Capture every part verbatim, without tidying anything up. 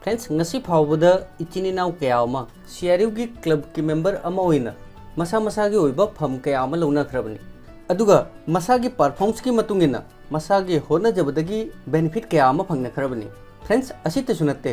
Friends, ꯉꯁꯤ ꯐꯥꯎꯕꯗ ꯏꯆꯤꯟ ꯏꯅꯥꯎ ꯀꯌꯥ ꯑꯃ ꯁꯤ ꯑꯥꯔ ꯌꯨꯒꯤ ꯀ꯭ꯂꯕꯀꯤ ꯃꯦꯝꯕꯔ ꯑꯃ ꯑꯣꯏꯅ ꯃꯁꯥ ꯃꯁꯥꯒꯤ ꯑꯣꯏꯕ ꯐꯝ ꯀꯌꯥ ꯑꯃ ꯂꯧꯅꯈ꯭ꯔꯕꯅꯤ꯫ ꯑꯗꯨꯒ ꯃꯁꯥꯒꯤ ꯄꯔꯐꯣꯔꯝꯁꯀꯤ ꯃꯇꯨꯡ ꯏꯟꯅ ꯃꯁꯥꯒꯤ ꯍꯣꯠꯅꯖꯕꯗꯒꯤ ꯕꯦꯅꯤꯐꯤꯠ ꯀꯌꯥ ꯑꯃ ꯐꯪꯅꯈ꯭ꯔꯕꯅꯤ꯫ Friends, ꯑꯁꯤꯇꯁꯨ ꯅꯠꯇꯦ,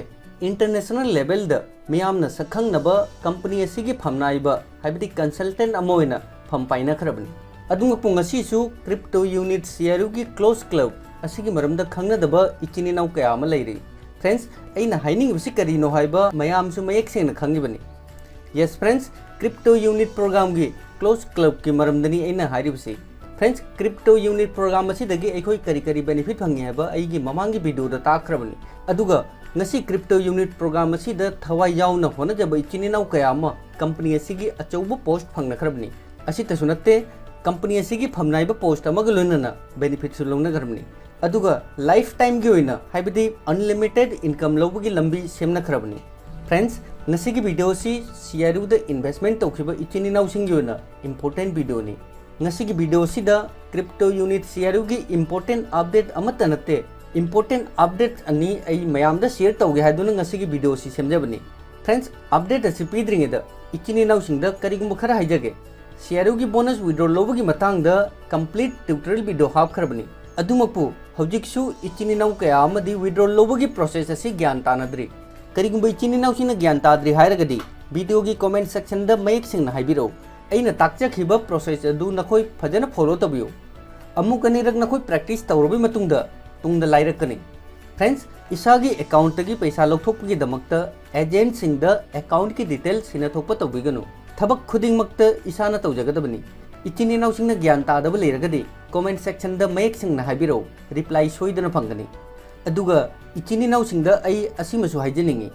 ꯏꯟꯇꯔꯅꯦꯁꯅꯦꯜ ꯂꯦꯚꯦꯜꯗ ꯃꯤꯌꯥꯝꯅ ꯁꯛ ꯈꯪꯅꯕ ꯀꯝꯄꯅꯤ ꯑꯁꯤꯒꯤ ꯐꯝꯅꯥꯏꯕ, ꯍꯥꯏꯕꯗꯤ ꯀꯟꯁꯜꯇꯦꯟ ꯑꯃ ꯑꯣꯏꯅ ꯐꯝ ꯄꯥꯏꯅꯈ꯭ꯔꯕꯅꯤ꯫ ꯑꯗꯨꯃꯛꯄꯨ ꯉꯁꯤꯁꯨ ꯀ꯭ꯔꯤꯞꯇꯣ ꯌꯨꯅꯤꯠ ꯁꯤ ꯑꯥꯔ ꯌꯨꯒꯤ ꯀ꯭ꯂꯣꯖ ꯀ꯭ꯂꯕ ꯑꯁꯤꯒꯤ ꯃꯔꯝꯗ ꯈꯪꯅꯗꯕ ꯏꯆꯤꯟ ꯏꯅꯥꯎ ꯀꯌꯥ ꯑꯃ ꯂꯩꯔꯤ꯫ Friends, ꯑꯩꯅ ꯍꯥꯏꯅꯤꯡꯉꯤꯕꯁꯤ ꯀꯔꯤꯅꯣ ꯍꯥꯏꯕ ꯃꯌꯥꯝꯁꯨ ꯃꯌꯦꯛ ꯁꯦꯡꯅ ꯈꯪꯉꯤꯕꯅꯤ꯫ Yes friends, ꯀ꯭ꯔꯤꯞꯇꯣ ꯌꯨꯅꯤꯠ ꯄ꯭ꯔꯣꯒ꯭ꯔꯥꯝꯒꯤ ꯀ꯭ꯂꯣꯖ ꯀ꯭ꯂꯕꯀꯤ ꯃꯔꯝꯗꯅꯤ ꯑꯩꯅ ꯍꯥꯏꯔꯤꯕꯁꯤ꯫ Friends, ꯀ꯭ꯔꯤꯞꯇꯣ ꯌꯨꯅꯤꯠ ꯄ꯭ꯔꯣꯒ꯭ꯔꯥꯝ ꯑꯁꯤꯗꯒꯤ ꯑꯩꯈꯣꯏ ꯀꯔꯤ ꯀꯔꯤ ꯕꯦꯅꯤꯐꯤꯠ ꯐꯪꯉꯤ ꯍꯥꯏꯕ ꯑꯩꯒꯤ ꯃꯃꯥꯡꯒꯤ ꯚꯤꯗꯤꯑꯣꯗ ꯇꯥꯛꯈ꯭ꯔꯕꯅꯤ꯫ ꯑꯗꯨꯒ ꯉꯁꯤ ꯀ꯭ꯔꯤꯞꯇꯣ ꯌꯨꯅꯤꯠ ꯄ꯭ꯔꯣꯒ꯭ꯔꯥꯝ ꯑꯁꯤꯗ ꯊꯋꯥꯏ ꯌꯥꯎꯅ ꯍꯣꯠꯅꯖꯕ ꯏꯆꯤꯟ ꯏꯅꯥꯎ ꯀꯌꯥ ꯑꯃ ꯀꯝꯄꯅꯤ ꯑꯁꯤꯒꯤ ꯑꯆꯧꯕ ꯄꯣꯁ ꯐꯪꯅꯈ꯭ꯔꯕꯅꯤ꯫ ꯑꯁꯤꯇꯁꯨ ꯅꯠꯇꯦ, ꯀꯝꯄꯅꯤ ꯑꯁꯤꯒꯤ ꯐꯝꯅꯥꯏꯕ ꯄꯣꯁ ꯑꯃꯒ ꯂꯣꯏꯅꯅ ꯕꯦꯅꯤꯐꯤꯠꯁꯨ ꯂꯧꯅꯈ꯭ꯔꯕꯅꯤ꯫ ꯑꯗꯨꯒ ꯂꯥꯏꯐ ꯇꯥꯏꯝꯒꯤ ꯑꯣꯏꯅ, ꯍꯥꯏꯕꯗꯤ ꯑꯟꯂꯤꯃꯤꯇꯦꯠ ꯏꯟꯀꯝ ꯂꯧꯕꯒꯤ ꯂꯝꯕꯤ ꯁꯦꯝꯅꯈ꯭ꯔꯕꯅꯤ꯫ Friends, ꯉꯁꯤꯒꯤ ꯚꯤꯗꯤꯑꯣ ꯑꯁꯤ ꯁꯤ ꯑꯥꯔ ꯌꯨꯗ ꯏꯟꯚꯦꯁꯃꯦꯟ ꯇꯧꯈꯤꯕ ꯏꯆꯤꯟ ꯏꯅꯥꯎꯁꯤꯡꯒꯤ ꯑꯣꯏꯅ ꯏꯝꯄꯣꯔꯇꯦꯟ ꯚꯤꯗꯤꯑꯣꯅꯤ꯫ ꯉꯁꯤꯒꯤ ꯚꯤꯗꯤꯑꯣ ꯑꯁꯤꯗ ꯀ꯭ꯔꯤꯞꯇꯣ ꯌꯨꯅꯤꯠ ꯁꯤ ꯑꯥꯔ ꯌꯨꯒꯤ ꯏꯝꯄꯣꯔꯇꯦꯟ ꯑꯞꯗꯦꯠ ꯑꯃꯠꯇ ꯅꯠꯇꯦ, ꯏꯝꯄꯣꯔꯇꯦꯟ ꯑꯞꯗꯦꯠ ꯑꯅꯤ ꯑꯩ ꯃꯌꯥꯝꯗ ꯁꯤꯌꯔ ꯇꯧꯒꯦ ꯍꯥꯏꯗꯨꯅ ꯉꯁꯤꯒꯤ ꯚꯤꯗꯤꯑꯣ ꯑꯁꯤ ꯁꯦꯝꯖꯕꯅꯤ꯫ Friends, ꯑꯞꯗꯦꯠ ꯑꯁꯤ ꯄꯤꯗ꯭ꯔꯤꯉꯩꯗ ꯏꯆꯤꯟ ꯏꯅꯥꯎꯁꯤꯡꯗ ꯀꯔꯤꯒꯨꯝꯕ ꯈꯔ ꯍꯥꯏꯖꯒꯦ꯫ ꯁꯤ ꯑꯥꯔ ꯌꯨꯒꯤ ꯕꯣꯅꯁ ꯋꯤꯗ꯭ꯔꯣ ꯂꯧꯕꯒꯤ ꯃꯇꯥꯡꯗ ꯀꯝꯄ꯭ꯂꯤꯠ ꯇ꯭ꯌꯨꯇꯣꯔꯤꯌꯦꯜ ꯚꯤꯗꯤꯑꯣ ꯍꯥꯞꯈ꯭ꯔꯕꯅꯤ꯫ ꯑꯗꯨꯃꯛꯄꯨ ꯍꯧꯖꯤꯛꯁꯨ ꯏꯆꯤꯟ ꯏꯅꯥꯎ ꯀꯌꯥ ꯑꯃꯗꯤ ꯋꯤꯗ꯭ꯔꯣ ꯂꯧꯕꯒꯤ ꯄ꯭ꯔꯣꯁꯦꯁ ꯑꯁꯤ ꯒ꯭ꯌꯥꯟ ꯇꯥꯅꯗ꯭ꯔꯤ꯫ ꯀꯔꯤꯒꯨꯝꯕ ꯏꯆꯤꯟ ꯏꯅꯥꯎꯁꯤꯡꯅ ꯒ꯭ꯌꯥꯟ ꯇꯥꯗ꯭ꯔꯤ ꯍꯥꯏꯔꯒꯗꯤ ꯚꯤꯗꯤꯑꯣꯒꯤ ꯀꯣꯃꯦꯟ ꯁꯦꯛꯁꯟꯗ ꯃꯌꯦꯛ ꯁꯦꯡꯅ ꯍꯥꯏꯕꯤꯔꯛꯎ꯫ ꯑꯩꯅ ꯇꯥꯛꯆꯈꯤꯕ ꯄ꯭ꯔꯣꯁꯦꯁ ꯑꯗꯨ ꯅꯈꯣꯏ ꯐꯖꯅ ꯐꯣꯂꯣ ꯇꯧꯕꯤꯌꯨ꯫ ꯑꯃꯨꯛ ꯑꯅꯤꯔꯛ ꯅꯈꯣꯏ ꯄ꯭ꯔꯦꯛꯇꯤꯁ ꯇꯧꯔꯕ ꯃꯇꯨꯡꯗ ꯇꯨꯡꯗ ꯂꯥꯏꯔꯛꯀꯅꯤ꯫ Friends, ꯏꯁꯥꯒꯤ ꯑꯦꯀꯥꯎꯟꯠꯇꯒꯤ ꯄꯩꯁꯥ ꯂꯧꯊꯣꯛꯄꯒꯤꯗꯃꯛꯇ ꯑꯦꯖꯦꯟꯠꯁꯤꯡꯗ ꯑꯦꯀꯥꯎꯟꯠꯀꯤ ꯗꯤꯇꯦꯜ ꯁꯤꯟꯅꯊꯣꯛꯄ ꯇꯧꯕꯤꯒꯅꯨ꯫ ꯊꯕꯛ ꯈꯨꯗꯤꯡꯃꯛꯇ ꯏꯁꯥꯅ ꯇꯧꯖꯒꯗꯕꯅꯤ꯫ ꯏꯆꯤꯟ ꯏꯅꯥꯎꯁꯤꯡꯅ ꯒ꯭ꯌꯥꯟ ꯇꯥꯗꯕ ꯂꯩꯔꯒꯗꯤ ꯀꯣꯃꯦꯟ ꯁꯦꯛꯁꯟꯗ ꯃꯌꯦꯛ ꯁꯦꯡꯅ ꯍꯥꯏꯕꯤꯔꯛꯎ, ꯔꯤꯄ꯭ꯂꯥꯏ ꯁꯣꯏꯗꯅ ꯐꯪꯒꯅꯤ꯫ ꯑꯗꯨꯒ ꯏꯆꯤꯟ ꯏꯅꯥꯎꯁꯤꯡꯗ ꯑꯩ ꯑꯁꯤꯃꯁꯨ ꯍꯥꯏꯖꯅꯤꯡꯏ,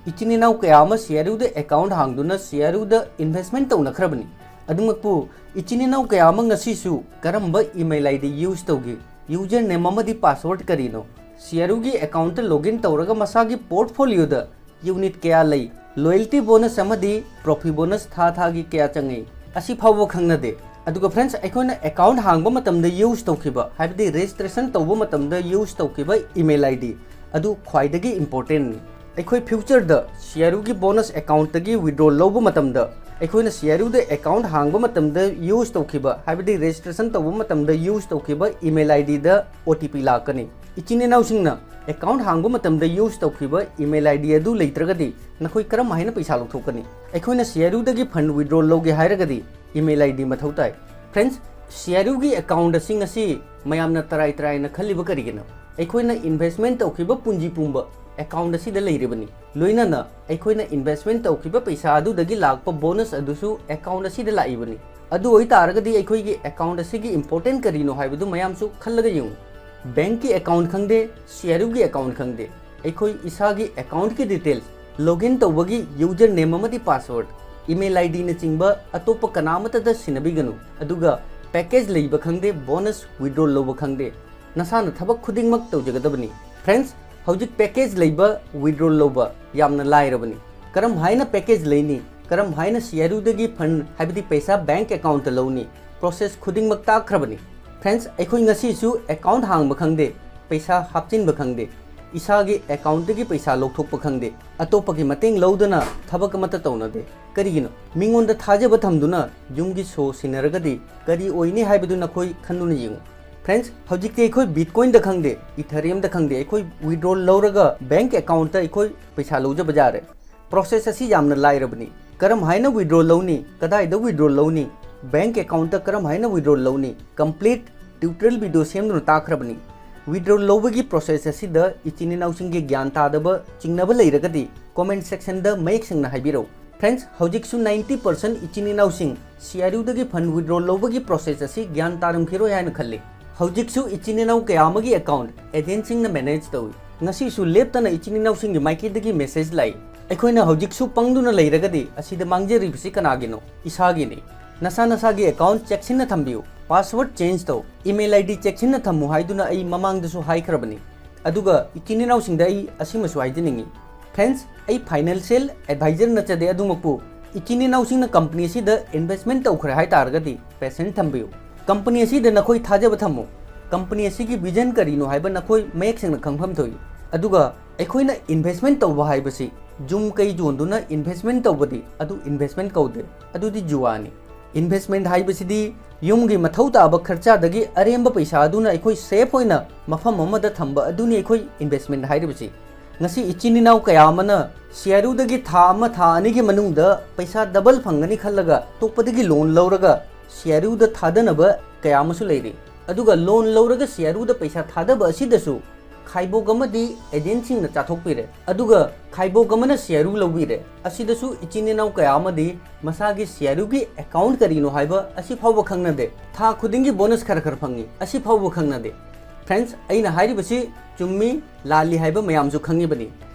ꯏꯆꯤꯟ ꯏꯅꯥꯎ ꯀꯌꯥ ꯑꯃ ꯁꯤ ꯑꯥꯔ ꯌꯨꯗ ꯑꯦꯀꯥꯎꯟꯠ ꯍꯥꯡꯗꯨꯅ ꯁꯤ ꯑꯥꯔ ꯌꯨꯗ ꯏꯟꯚꯦꯁꯃꯦꯟꯠ ꯇꯧꯅꯈ꯭ꯔꯕꯅꯤ꯫ ꯑꯗꯨꯃꯛꯄꯨ ꯏꯆꯤꯟ ꯏꯅꯥꯎ ꯀꯌꯥ ꯑꯃ ꯉꯁꯤꯁꯨ ꯀꯔꯝꯕ ꯏꯃꯦꯜ ꯑꯥꯏ ꯗꯤ ꯌꯨꯁ ꯇꯧꯒꯦ, ꯌꯨꯖꯔ ꯅꯦꯝ ꯑꯃꯗꯤ ꯄꯥꯁꯋꯥꯔꯗ ꯀꯔꯤꯅꯣ, ꯁꯤ ꯑꯥꯔ ꯌꯨꯒꯤ ꯑꯦꯀꯥꯎꯟꯠꯇ ꯂꯣꯒꯏꯟ ꯇꯧꯔꯒ ꯃꯁꯥꯒꯤ ꯄꯣꯔꯠꯐꯣꯂꯤꯑꯣꯗ ꯌꯨꯅꯤꯠ ꯀꯌꯥ ꯂꯩ, ꯂꯣꯌꯦꯜꯇꯤ ꯕꯣꯅꯁ ꯑꯃꯗꯤ ꯄ꯭ꯔꯣꯐꯤ ꯕꯣꯅꯁ ꯊꯥ ꯊꯥꯒꯤ ꯀꯌꯥ ꯆꯪꯉꯤ, ꯑꯁꯤ ꯐꯥꯎꯕ ꯈꯪꯅꯗꯦ꯫ ꯑꯗꯨꯒ friends, ꯑꯩꯈꯣꯏꯅ ꯑꯦꯀꯥꯎꯟꯠ ꯍꯥꯡꯕ ꯃꯇꯝꯗ ꯌꯨꯁ ꯇꯧꯈꯤꯕ, ꯍꯥꯏꯕꯗꯤ ꯔꯦꯖꯤꯁꯇ꯭ꯔꯦꯁꯟ ꯇꯧꯕ ꯃꯇꯝꯗ ꯌꯨꯁ ꯇꯧꯈꯤꯕ ꯏꯃꯦꯜ ꯑꯥꯏ ꯗꯤ ꯑꯗꯨ ꯈ꯭ꯋꯥꯏꯗꯒꯤ ꯏꯝꯄꯣꯔꯇꯦꯟꯠꯅꯤ꯫ ꯑꯩꯈꯣꯏ future ꯗ CRU ꯒꯤ bonus account ꯇꯒꯤ withdrawal ꯂꯧꯕ ꯃꯇꯝꯗ, ꯑꯩꯈꯣꯏꯅ CRU ꯗ account ꯍꯥꯡꯕ ꯃꯇꯝꯗ use ꯇꯧꯈꯤꯕ, ꯍꯥꯏꯕꯗꯤ registration ꯇꯧꯕ ꯃꯇꯝꯗ use ꯇꯧꯈꯤꯕ email ID ꯗ OTP ꯂꯥꯛꯀꯅꯤ꯫ ꯏꯆꯤꯟ ꯏꯅꯥꯎꯁꯤꯡꯅ account ꯍꯥꯡꯕ ꯃꯇꯝꯗ use ꯇꯧꯈꯤꯕ email ID ꯑꯗꯨ ꯂꯩꯇ꯭ꯔꯒꯗꯤ ꯅꯈꯣꯏ ꯀꯔꯝ ꯍꯥꯏꯅ ꯄꯩꯁꯥ ꯂꯧꯊꯣꯛꯀꯅꯤ? ꯑꯩꯈꯣꯏꯅ CRU ꯗꯒꯤ fund withdrawal ꯂꯧꯒꯦ ꯍꯥꯏꯔꯒꯗꯤ email ID ꯃꯊꯧ ꯇꯥꯏ꯫ Friends, CRU ꯒꯤ account ꯑꯁꯤ ꯉꯁꯤ ꯃꯌꯥꯝꯅ ꯇꯔꯥꯏ ꯇꯔꯥꯏꯅ ꯈꯜꯂꯤꯕ ꯀꯔꯤꯒꯤꯅꯣ? ꯑꯩꯈꯣꯏꯅ investment ꯇꯧꯈꯤꯕ ꯄꯨꯟꯁꯤ ꯄꯨꯝꯕ account ꯑꯁꯤꯗ ꯂꯩꯔꯤꯕꯅꯤ꯫ ꯂꯣꯏꯅꯅ ꯑꯩꯈꯣꯏꯅ investment ꯇꯧꯈꯤꯕ ꯄꯩꯁꯥ ꯑꯗꯨꯗꯒꯤ ꯂꯥꯛꯄ bonus ꯑꯗꯨꯁꯨ account ꯑꯁꯤꯗ ꯂꯥꯛꯏꯕꯅꯤ꯫ ꯑꯗꯨ ꯑꯣꯏꯇꯥꯔꯒꯗꯤ ꯑꯩꯈꯣꯏꯒꯤ account ꯑꯁꯤꯒꯤ important ꯀꯔꯤꯅꯣ ꯍꯥꯏꯕꯗꯨ ꯃꯌꯥꯝꯁꯨ ꯈꯜꯂꯒ ꯌꯦꯡꯉꯨ꯫ Bank ꯀꯤ account ꯈꯪꯗꯦ, CRU ꯒꯤ account ꯈꯪꯗꯦ, ꯑꯩꯈꯣꯏ ꯏꯁꯥꯒꯤ account ꯀꯤ details, login ꯇꯧꯕꯒꯤ user name ꯑꯃꯗꯤ password, email ID ꯅꯆꯤꯡꯕ ꯑꯇꯣꯞꯄ ꯀꯅꯥ ꯑꯃꯠꯇꯗ ꯁꯤꯟꯅꯕꯤꯒꯅꯨ꯫ ꯑꯗꯨꯒ package ꯂꯩꯕ ꯈꯪꯗꯦ, bonus withdrawal ꯂꯧꯕ ꯈꯪꯗꯦ, ꯅꯁꯥꯅ ꯊꯕꯛ ꯈꯨꯗꯤꯡꯃꯛ ꯇꯧꯖꯒꯗꯕꯅꯤ꯫ Friends, ꯍꯧꯖꯤꯛ package ꯂꯩꯕ withdrawal ꯂꯧꯕ ꯌꯥꯝꯅ ꯂꯥꯏꯔꯕꯅꯤ꯫ ꯀꯔꯝ ꯍꯥꯏꯅ package ꯂꯩꯅꯤ? ꯀꯔꯝ ꯍꯥꯏꯅ CRU ꯗꯒꯤ fund, ꯍꯥꯏꯕꯗꯤ ꯄꯩꯁꯥ bank account ꯇ ꯂꯧꯅꯤ? Process ꯈꯨꯗꯤꯡꯃꯛ ꯇꯥꯛꯈ꯭ꯔꯕꯅꯤ꯫ Friends, ꯑꯩꯈꯣꯏ ꯉꯁꯤꯁꯨ account ꯍꯥꯡꯕ ꯈꯪꯗꯦ, ꯄꯩꯁꯥ ꯍꯥꯞꯆꯤꯟꯕ ꯈꯪꯗꯦ, ꯏꯁꯥꯒꯤ account ꯇꯒꯤ ꯄꯩꯁꯥ ꯂꯧꯊꯣꯛꯄ ꯈꯪꯗꯦ, ꯑꯇꯣꯞꯄꯒꯤ ꯃꯇꯦꯡ ꯂꯧꯗꯅ ꯊꯕꯛ ꯑꯃꯠꯇ ꯇꯧꯅꯗꯦ꯫ ꯀꯔꯤꯒꯤꯅꯣ? ꯃꯤꯉꯣꯟꯗ ꯊꯥꯖꯕ ꯊꯝꯗꯨꯅ ꯌꯨꯝꯒꯤ show ꯁꯤꯟꯅꯔꯒꯗꯤ ꯀꯔꯤ ꯑꯣꯏꯅꯤ ꯍꯥꯏꯕꯗꯨ ꯅꯈꯣꯏ ꯈꯟꯗꯨꯅ ꯌꯦꯡꯉꯨ꯫ Friends, ꯍꯧꯖꯤꯛꯇꯤ ꯑꯩꯈꯣꯏ Bitcoin ꯗ ꯈꯪꯗꯦ, Ethereum ꯗ ꯈꯪꯗꯦ, ꯑꯩꯈꯣꯏ withdrawal ꯂꯧꯔꯒ bank account ꯇ ꯑꯩꯈꯣꯏ ꯄꯩꯁꯥ ꯂꯧꯖꯕ ꯌꯥꯔꯦ꯫ Process ꯑꯁꯤ ꯌꯥꯝꯅ ꯂꯥꯏꯔꯕꯅꯤ꯫ ꯀꯔꯝ ꯍꯥꯏꯅ withdrawal ꯂꯧꯅꯤ? ꯀꯗꯥꯏꯗ withdrawal ꯂꯧꯅꯤ? Bank account ꯇ ꯀꯔꯝ ꯍꯥꯏꯅ withdrawal ꯂꯧꯅꯤ? Complete tutorial video ꯁꯦꯝꯗꯨꯅ ꯇꯥꯛꯈ꯭ꯔꯕꯅꯤ꯫ Withdrawal ꯂꯧꯕꯒꯤ process ꯑꯁꯤꯗ ꯏꯆꯤꯟ ꯏꯅꯥꯎꯁꯤꯡꯒꯤ ꯒ꯭ꯌꯥꯟ ꯇꯥꯗꯕ, ꯆꯤꯡꯅꯕ ꯂꯩꯔꯒꯗꯤ comment section ꯗ ꯃꯌꯦꯛ ꯁꯦꯡꯅ ꯍꯥꯏꯕꯤꯔꯛꯎ꯫ Friends, ꯍꯧꯖꯤꯛꯁꯨ ninety percent ꯏꯆꯤꯟ ꯏꯅꯥꯎꯁꯤꯡ CRU ꯗꯒꯤ fund withdrawal ꯂꯧꯕꯒꯤ process ꯑꯁꯤ ꯒ꯭ꯌꯥꯟ ꯇꯥꯔꯝꯈꯤꯔꯣꯏ ꯍꯥꯏꯅ ꯈꯜꯂꯤ꯫ ꯍꯧꯖꯤꯛꯁꯨ ꯏꯆꯤꯟ ꯏꯅꯥꯎ ꯀꯌꯥ ꯑꯃꯒꯤ account agent ꯁꯤꯡꯅ manage ꯇꯧꯏ꯫ ꯉꯁꯤꯁꯨ ꯂꯦꯞꯇꯅ ꯏꯆꯤꯟ ꯏꯅꯥꯎꯁꯤꯡꯒꯤ ꯃꯥꯏꯀꯩꯗꯒꯤ message ꯂꯥꯛꯏ꯫ ꯑꯩꯈꯣꯏꯅ ꯍꯧꯖꯤꯛꯁꯨ ꯄꯪꯗꯨꯅ ꯂꯩꯔꯒꯗꯤ ꯑꯁꯤꯗ ꯃꯥꯡꯖꯔꯤꯕꯁꯤ ꯀꯅꯥꯒꯤꯅꯣ? ꯏꯁꯥꯒꯤꯅꯤ꯫ ꯅꯁꯥ ꯅꯁꯥꯒꯤ account ꯆꯦꯛꯁꯤꯟꯅ ꯊꯝꯕꯤꯌꯨ꯫ Password change ꯇꯧ꯫ Email ID ꯆꯦꯛꯁꯤꯟꯅ ꯊꯝꯃꯨ ꯍꯥꯏꯗꯨꯅ ꯑꯩ ꯃꯃꯥꯡꯗꯁꯨ ꯍꯥꯏꯈ꯭ꯔꯕꯅꯤ꯫ ꯑꯗꯨꯒ ꯏꯆꯤꯟ ꯏꯅꯥꯎꯁꯤꯡꯗ ꯑꯩ ꯑꯁꯤꯃꯁꯨ ꯍꯥꯏꯖꯅꯤꯡꯏ꯫ Friends, ꯑꯩ financial advisor ꯅꯠꯆꯗꯦ, ꯑꯗꯨꯃꯛꯄꯨ ꯏꯆꯤꯟ ꯏꯅꯥꯎꯁꯤꯡꯅ company ꯑꯁꯤꯗ investment ꯇꯧꯈ꯭ꯔꯦ ꯍꯥꯏ ꯇꯥꯔꯒꯗꯤ patient ꯊꯝꯕꯤꯌꯨ꯫ Company ꯑꯁꯤꯗ ꯅꯈꯣꯏ ꯊꯥꯖꯕ ꯊꯝꯃꯨ꯫ Company ꯑꯁꯤꯒꯤ vision ꯀꯔꯤꯅꯣ ꯍꯥꯏꯕ ꯅꯈꯣꯏ ꯃꯌꯦꯛ ꯁꯦꯡꯅ ꯈꯪꯐꯝ ꯊꯣꯛꯏ꯫ ꯑꯗꯨꯒ ꯑꯩꯈꯣꯏꯅ investment ꯇꯧꯕ ꯍꯥꯏꯕꯁꯤ ꯌꯨꯝ ꯀꯩ ꯌꯣꯟꯗꯨꯅ investment ꯇꯧꯕꯗꯤ ꯑꯗꯨ investment ꯀꯧꯗꯦ, ꯑꯗꯨꯗꯤ ꯖꯨꯋꯥꯅꯤ꯫ Investment ꯍꯥꯏꯕꯁꯤꯗꯤ ꯌꯨꯝꯒꯤ ꯃꯊꯧ ꯇꯥꯕ ꯈꯔꯆꯥꯗꯒꯤ ꯑꯔꯦꯝꯕ ꯄꯩꯁꯥ ꯑꯗꯨꯅ ꯑꯩꯈꯣꯏ safe ꯑꯣꯏꯅ ꯃꯐꯝ ꯑꯃꯗ ꯊꯝꯕ ꯑꯗꯨꯅꯤ ꯑꯩꯈꯣꯏ investment ꯍꯥꯏꯔꯤꯕꯁꯤ꯫ ꯉꯁꯤ ꯏꯆꯤꯟ ꯏꯅꯥꯎ ꯀꯌꯥ ꯑꯃꯅ C R U ꯗꯒꯤ ꯊꯥ ꯑꯃ ꯊꯥ ꯑꯅꯤꯒꯤ ꯃꯅꯨꯡꯗ ꯄꯩꯁꯥ double ꯐꯪꯒꯅꯤ ꯈꯜꯂꯒ ꯑꯇꯣꯞꯄꯗꯒꯤ loan ꯂꯧꯔꯒ C R U ꯗ ꯊꯥꯗꯅꯕ ꯀꯌꯥ ꯑꯃꯁꯨ ꯂꯩꯔꯤ꯫ ꯑꯗꯨꯒ loan ꯂꯧꯔꯒ C R U ꯗ ꯄꯩꯁꯥ ꯊꯥꯗꯕ ꯑꯁꯤꯗꯁꯨ ꯈꯥꯏꯕꯣꯛ ꯑꯃꯗꯤ agent ꯁꯤꯡꯅ ꯆꯥꯊꯣꯛꯄꯤꯔꯦ, ꯑꯗꯨꯒ ꯈꯥꯏꯕꯣꯛ ꯑꯃꯅ C R U ꯂꯧꯕꯤꯔꯦ꯫ ꯑꯁꯤꯗꯁꯨ ꯏꯆꯤꯟ ꯏꯅꯥꯎ ꯀꯌꯥ ꯑꯃꯗꯤ ꯃꯁꯥꯒꯤ C R U ꯒꯤ account ꯀꯔꯤꯅꯣ ꯍꯥꯏꯕ ꯑꯁꯤ ꯐꯥꯎꯕ ꯈꯪꯅꯗꯦ, ꯊꯥ ꯈꯨꯗꯤꯡꯒꯤ bonus ꯈꯔ ꯈꯔ ꯐꯪꯉꯤ, ꯑꯁꯤ ꯐꯥꯎꯕ ꯈꯪꯅꯗꯦ꯫ Friends, ꯑꯩꯅ ꯍꯥꯏꯔꯤꯕꯁꯤ ꯆꯨꯝꯃꯤ ꯂꯥꯜꯂꯤ ꯍꯥꯏꯕ ꯃꯌꯥꯝꯁꯨ ꯈꯪꯉꯤꯕꯅꯤ꯫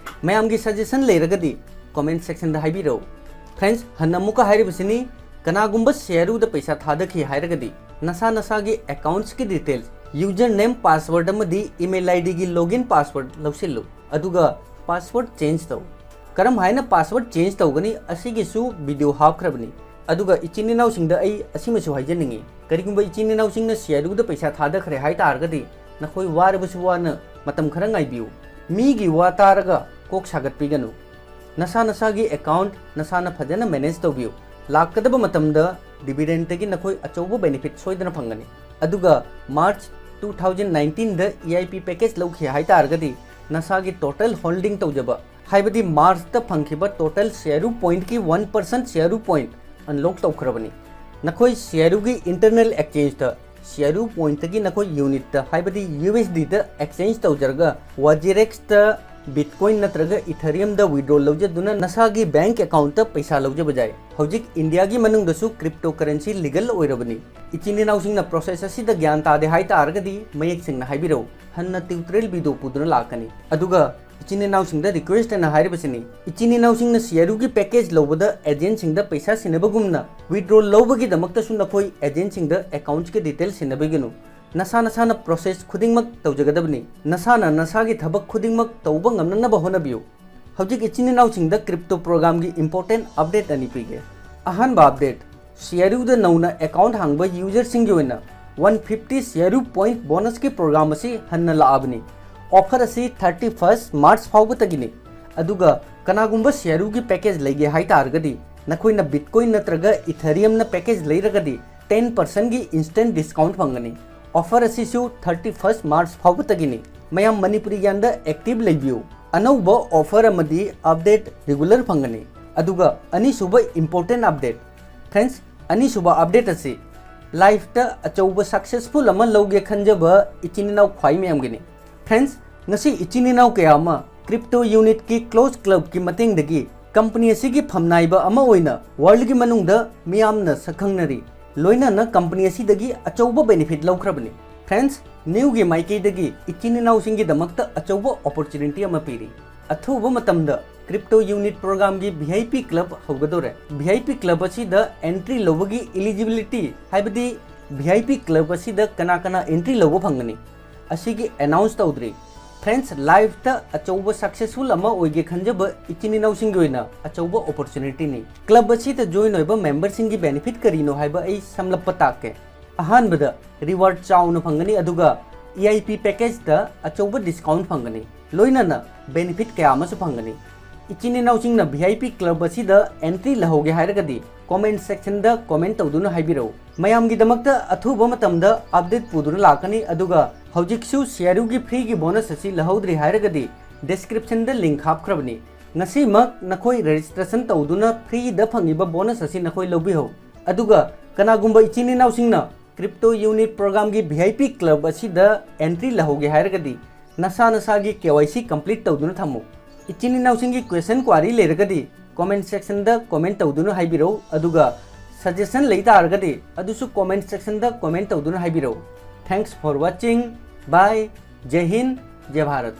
ꯃꯌꯥꯝꯒꯤ suggestion ꯂꯩꯔꯒꯗꯤ comment section ꯗ ꯍꯥꯏꯕꯤꯔꯛꯎ꯫ Friends, ꯍꯟꯅ ꯑꯃꯨꯛꯀ ꯍꯥꯏꯔꯤꯕꯁꯤꯅꯤ, ꯀꯅꯥꯒꯨꯝꯕ C R U ꯗ ꯄꯩꯁꯥ ꯊꯥꯗꯈꯤ ꯍꯥꯏꯔꯒꯗꯤ ꯅꯁꯥ ꯅꯁꯥꯒꯤ accounts ꯀꯤ details, user name, password ꯑꯃꯗꯤ email I D ꯒꯤ login password ꯂꯧꯁꯤꯜꯂꯨ, ꯑꯗꯨꯒ password change ꯇꯧ꯫ ꯀꯔꯝ ꯍꯥꯏꯅ password change ꯇꯧꯒꯅꯤ ꯑꯁꯤꯒꯤꯁꯨ video ꯍꯥꯞꯈ꯭ꯔꯕꯅꯤ꯫ ꯑꯗꯨꯒ ꯏꯆꯤꯟ ꯏꯅꯥꯎꯁꯤꯡꯗ ꯑꯩ ꯑꯁꯤꯃꯁꯨ ꯍꯥꯏꯖꯅꯤꯡꯉꯤ, ꯀꯔꯤꯒꯨꯝꯕ ꯏꯆꯤꯟ ꯏꯅꯥꯎꯁꯤꯡꯅ C R U ꯗ ꯄꯩꯁꯥ ꯊꯥꯗꯈ꯭ꯔꯦ ꯍꯥꯏ ꯇꯥꯔꯒꯗꯤ ꯅꯈꯣꯏ ꯋꯥꯔꯕꯁꯨ ꯋꯥꯅ ꯃꯇꯝ ꯈꯔ ꯉꯥꯏꯕꯤꯌꯨ꯫ ꯃꯤꯒꯤ ꯋꯥ ꯇꯥꯔꯒ ꯀꯣꯛ ꯁꯥꯒꯠꯄꯤꯒꯅꯨ꯫ ꯅꯁꯥ ꯅꯁꯥꯒꯤ account ꯅꯁꯥꯅ ꯐꯖꯅ manage ꯇꯧꯕꯤꯌꯨ꯫ ꯂꯥꯛꯀꯗꯕ ꯃꯇꯝꯗ dividend ꯇꯒꯤ ꯅꯈꯣꯏ ꯑꯆꯧꯕ benefit ꯁꯣꯏꯗꯅ ꯐꯪꯒꯅꯤ꯫ ꯑꯗꯨꯒ March two thousand nineteen the E I P package ꯂꯧꯈꯤ ꯍꯥꯏ ꯇꯥꯔꯒꯗꯤ ꯅꯁꯥꯒꯤ total holding ꯇꯧꯖꯕ, ꯍꯥꯏꯕꯗꯤ March ꯇ ꯐꯪꯈꯤꯕ total C R U point ꯀꯤ one percent C R U point unlock ꯇꯧꯈ꯭ꯔꯕꯅꯤ꯫ ꯅꯈꯣꯏ C R U ꯒꯤ internal exchange ꯇ C R U point ꯇꯒꯤ ꯅꯈꯣꯏ unit ꯇ, ꯍꯥꯏꯕꯗꯤ U S D ꯗ exchange ꯇꯧꯖꯔꯒ Wazirex ꯇ Bitcoin ꯅꯠꯇ꯭ꯔꯒ Ethereum ꯗ withdraw ꯂꯧꯖꯗꯨꯅ ꯅꯁꯥꯒꯤ bank account ꯇ ꯄꯩꯁꯥ ꯂꯧꯖꯕ ꯌꯥꯏ꯫ ꯍꯧꯖꯤꯛ India ꯒꯤ ꯃꯅꯨꯡꯗꯁꯨ cryptocurrency legal ꯑꯣꯏꯔꯕꯅꯤ꯫ ꯏꯆꯤꯟ ꯏꯅꯥꯎꯁꯤꯡꯅ process ꯑꯁꯤꯗ ꯒ꯭ꯌꯥꯟ ꯇꯥꯗꯦ ꯍꯥꯏ ꯇꯥꯔꯒꯗꯤ ꯃꯌꯦꯛ ꯁꯦꯡꯅ ꯍꯥꯏꯕꯤꯔꯛꯎ, ꯍꯟꯅ tutorial video ꯄꯨꯗꯨꯅ ꯂꯥꯛꯀꯅꯤ꯫ ꯑꯗꯨꯒ ꯏꯆꯤꯟ ꯏꯅꯥꯎꯁꯤꯡꯗ request ꯑꯣꯏꯅ ꯍꯥꯏꯔꯤꯕꯁꯤꯅꯤ, ꯏꯆꯤꯟ ꯏꯅꯥꯎꯁꯤꯡꯅ C R U ꯒꯤ package ꯂꯧꯕꯗ agent ꯁꯤꯡꯗ ꯄꯩꯁꯥ ꯁꯤꯟꯅꯕꯒꯨꯝꯅ withdraw ꯂꯧꯕꯒꯤꯗꯃꯛꯇꯁꯨ ꯅꯈꯣꯏ agent ꯁꯤꯡꯗ accounts ꯀꯤ detail ꯁꯤꯟꯅꯕꯤꯒꯅꯨ꯫ ꯅꯁꯥ ꯅꯁꯥꯅ process ꯈꯨꯗꯤꯡꯃꯛ ꯇꯧꯖꯒꯗꯕꯅꯤ꯫ ꯅꯁꯥꯅ ꯅꯁꯥꯒꯤ ꯊꯕꯛ ꯈꯨꯗꯤꯡꯃꯛ ꯇꯧꯕ ꯉꯝꯅꯅꯕ ꯍꯣꯠꯅꯕꯤꯌꯨ꯫ ꯍꯧꯖꯤꯛ ꯏꯆꯤꯟ ꯏꯅꯥꯎꯁꯤꯡꯗ crypto program ꯒꯤ important update ꯑꯅꯤ ꯄꯤꯒꯦ꯫ ꯑꯍꯥꯟꯕ update, C R U ꯗ ꯅꯧꯅ account ꯍꯥꯡꯕ user ꯁꯤꯡꯒꯤ ꯑꯣꯏꯅ one fifty C R U point bonus ꯀꯤ program ꯑꯁꯤ ꯍꯟꯅ ꯂꯥꯛꯑꯕꯅꯤ꯫ Offer ꯑꯁꯤ thirty first March ꯐꯥꯎꯕꯇꯒꯤꯅꯤ꯫ ꯑꯗꯨꯒ ꯀꯅꯥꯒꯨꯝꯕ ꯁꯤꯌꯥꯔꯨꯒꯤ package ꯂꯩꯒꯦ ꯍꯥꯏ ꯇꯥꯔꯒꯗꯤ, ꯅꯈꯣꯏꯅ Bitcoin ꯅꯠꯇ꯭ꯔꯒ Ethereumꯅ package ꯂꯩꯔꯒꯗꯤ, ten percentꯒꯤ instant discount ꯐꯪꯒꯅꯤ꯫ Offer ꯑꯁꯤꯁꯨ thirty first March ꯐꯥꯎꯕꯇꯒꯤꯅꯤ꯫ ꯃꯌꯥꯝ ꯃꯅꯤꯄꯨꯔꯤ ꯒ꯭ꯌꯥꯟꯗ active ꯂꯩꯕꯤꯌꯨ꯫ ꯑꯅꯧꯕ offer ꯑꯃꯗꯤ update regular ꯐꯪꯒꯅꯤ꯫ ꯑꯗꯨꯒ ꯑꯅꯤꯁꯨꯕ important update꯫ Friends, ꯑꯅꯤꯁꯨꯕ update ꯑꯁꯤ lifeꯇ ꯑꯆꯧꯕ successful ꯑꯃ ꯂꯧꯒꯦ ꯈꯟꯖꯕ ꯏꯆꯤꯟ ꯏꯅꯥꯎ ꯈ꯭ꯋꯥꯏ ꯃꯌꯥꯝꯒꯤꯅꯤ꯫ Friends, ꯉꯁꯤ ꯏꯆꯤꯟ ꯏꯅꯥꯎ ꯀꯌꯥ ꯑꯃ crypto unitꯀꯤ Closed Clubꯀꯤ ꯃꯇꯦꯡꯗꯒꯤ company ꯑꯁꯤꯒꯤ ꯐꯝꯅꯥꯏꯕ ꯑꯃ ꯑꯣꯏꯅ worldꯒꯤ ꯃꯅꯨꯡꯗ ꯃꯤꯌꯥꯝꯅ ꯁꯛꯈꯪꯅꯔꯤ꯫ ꯂꯣꯏꯅꯅ company ꯑꯁꯤꯗꯒꯤ ꯑꯆꯧꯕ benefit ꯂꯧꯈ꯭ꯔꯕꯅꯤ꯫ Friends, newꯒꯤ ꯃꯥꯏꯀꯩꯗꯒꯤ ꯏꯆꯤꯟ ꯏꯅꯥꯎꯁꯤꯡꯒꯤꯗꯃꯛꯇ ꯑꯆꯧꯕ opportunity ꯑꯃ ꯄꯤꯔꯤ꯫ ꯑꯊꯨꯕ ꯃꯇꯝꯗ crypto unit programꯒꯤ V I P club ꯍꯧꯒꯗꯧꯔꯦ꯫ V I P club ꯑꯁꯤꯗ entry ꯂꯧꯕꯒꯤ eligibility, ꯍꯥꯏꯕꯗꯤ V I P club ꯑꯁꯤꯗ ꯀꯅꯥ ꯀꯅꯥ entry ꯂꯧꯕ ꯐꯪꯒꯅꯤ, ꯑꯁꯤꯒꯤ announce ꯇꯧꯗ꯭ꯔꯤ꯫ Friends, lifeꯇ ꯑꯆꯧꯕ successful ꯑꯃ ꯑꯣꯏꯒꯦ ꯈꯟꯖꯕ ꯏꯆꯤꯟ ꯏꯅꯥꯎꯁꯤꯡꯒꯤ ꯑꯣꯏꯅ ꯑꯆꯧꯕ opportunityꯅꯤ꯫ Club ꯑꯁꯤꯗ join ꯑꯣꯏꯕ memberꯁꯤꯡꯒꯤ benefit ꯀꯔꯤꯅꯣ ꯍꯥꯏꯕ ꯑꯩ ꯁꯝꯂꯞꯄ ꯇꯥꯛꯀꯦ꯫ ꯑꯍꯥꯟꯕꯗ, reward ꯆꯥꯎꯅ ꯐꯪꯒꯅꯤ, ꯑꯗꯨꯒ E I P packageꯇ ꯑꯆꯧꯕ discount ꯐꯪꯒꯅꯤ, ꯂꯣꯏꯅꯅ benefit ꯀꯌꯥ ꯑꯃꯁꯨ ꯐꯪꯒꯅꯤ꯫ ꯏꯆꯤꯟ ꯏꯅꯥꯎꯁꯤꯡꯅ V I P club ꯑꯁꯤꯗ entry ꯂꯧꯍꯧꯒꯦ ꯍꯥꯏꯔꯒꯗꯤ comment sectionꯗ comment ꯇꯧꯗꯨꯅ ꯍꯥꯏꯕꯤꯔꯛꯎ꯫ ꯃꯌꯥꯝꯒꯤꯗꯃꯛꯇ ꯑꯊꯨꯕ ꯃꯇꯝꯗ update ꯄꯨꯗꯨꯅ ꯂꯥꯛꯀꯅꯤ, ꯑꯗꯨꯒ ꯍꯧꯖꯤꯛꯁꯨ ꯁꯤꯌꯥꯔꯨꯒꯤ freeꯒꯤ bonus ꯑꯁꯤ ꯂꯧꯍꯧꯗ꯭ꯔꯤ ꯍꯥꯏꯔꯒꯗꯤ descriptionꯗ link ꯍꯥꯞꯈ꯭ꯔꯕꯅꯤ꯫ ꯉꯁꯤꯃꯛ ꯅꯈꯣꯏ registration ꯇꯧꯗꯨꯅ freeꯗ ꯐꯪꯉꯤꯕ bonus ꯑꯁꯤ ꯅꯈꯣꯏ ꯂꯧꯕꯤꯍꯧ꯫ ꯑꯗꯨꯒ ꯀꯅꯥꯒꯨꯝꯕ ꯏꯆꯤꯟ ꯏꯅꯥꯎꯁꯤꯡꯅ crypto unit programꯒꯤ V I P club ꯑꯁꯤꯗ entry ꯂꯧꯍꯧꯒꯦ ꯍꯥꯏꯔꯒꯗꯤ ꯅꯁꯥ ꯅꯁꯥꯒꯤ K Y C complete ꯇꯧꯗꯨꯅ ꯊꯝꯃꯨ꯫ ꯏꯆꯤꯟ ꯏꯅꯥꯎꯁꯤꯡꯒꯤ question query ꯂꯩꯔꯒꯗꯤ comment sectionꯗ comment ꯇꯧꯗꯨꯅ ꯍꯥꯏꯕꯤꯔꯛꯎ, ꯑꯗꯨꯒ suggestion ꯂꯩ ꯇꯥꯔꯒꯗꯤ ꯑꯗꯨꯁꯨ comment sectionꯗ comment ꯇꯧꯗꯨꯅ ꯍꯥꯏꯕꯤꯔꯛꯎ꯫ Thanks for watching. Bye. ꯖꯩ Hind, ꯖꯩ Bharat.